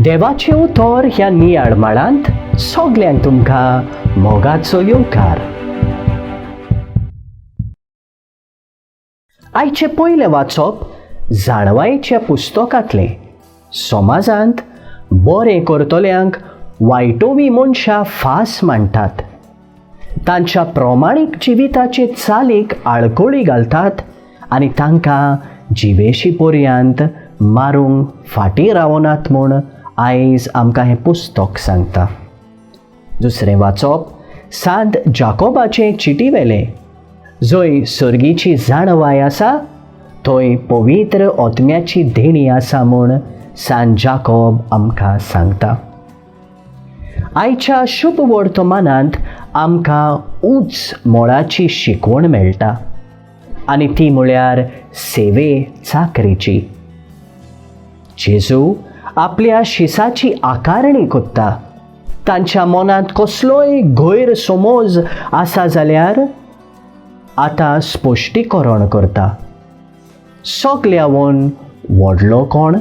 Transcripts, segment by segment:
देवाचें उतर ह्या नियाळ माळांत सगल्यांक तुमकां मोगाचो येवकार. आयचें पयलें वाचप जाणवायेच्या पुस्तकांतलें. समाजांत बरें करतल्यांक वायटोवी मनशां फास मांडटात, तांच्या प्रमाणीक जिविताचे चालीक आळकळी घालतात आनी तांकां जिवेशी पर्यंत मारूंक फाटीं रावनात म्हूण आयज आमकां हें पुस्तक सांगता. दुसरें वाचप सांत जाकोबाचें चिटी वेलें. जंय सर्गीची जाणवाय आसा थंय पवित्र आत्म्याची देणी आसा म्हूण सांत जाकोब आमकां सांगता. आयच्या शुभ वर्तमानांत आमकां उंच मोळाची शिकवण मेळटा आनी ती म्हळ्यार सेवे चाकरीची. जेजू आपल्या शिसाची आकारणी कोत्ता. तांच्या मनांत कसलोय गैरसमज आसा जाल्यार आतां स्पश्टीकरण करता. सगल्यावन व्हडलो कोण?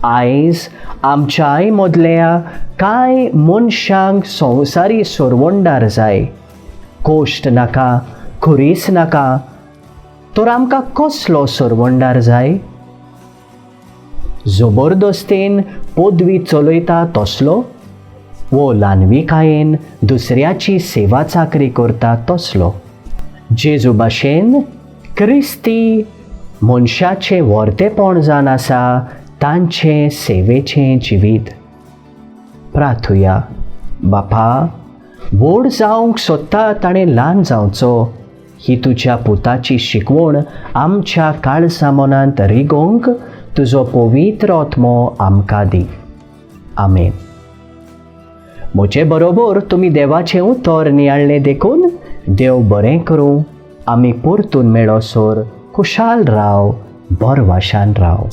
आयज आमच्याय मदल्या कांय मनशांक संवसारी सरवंडार जाय, कोश्ट नाका, खुरीस नाका, तर आमकां कसलो सरवंडार जाय? जबरदस्तेन पदवी चलयता तसलो वो ल्हानविकायेन दुसऱ्याची सेवा चाकरी करता तसलो? जेजू भाशेन क्रिस्ती मनशाचें व्हरतेपण जावन आसा तांचें सेवेचें जिवीत. प्रार्थुया. बापा, व्हड जावंक सोदता ताणें ल्हान जावचो ही तुज्या पुताची शिकवण आमच्या काळसा मनांत रिगोवंक तुजो पवित्र आत्मो आमकां दी. आमेन. म्हजे बरोबर तुमी देवाचें उतर नियाळ्ळें देखून देव बरें करूं. आमी परतून मेळोसर खुशाल राव, बरवाशान राव.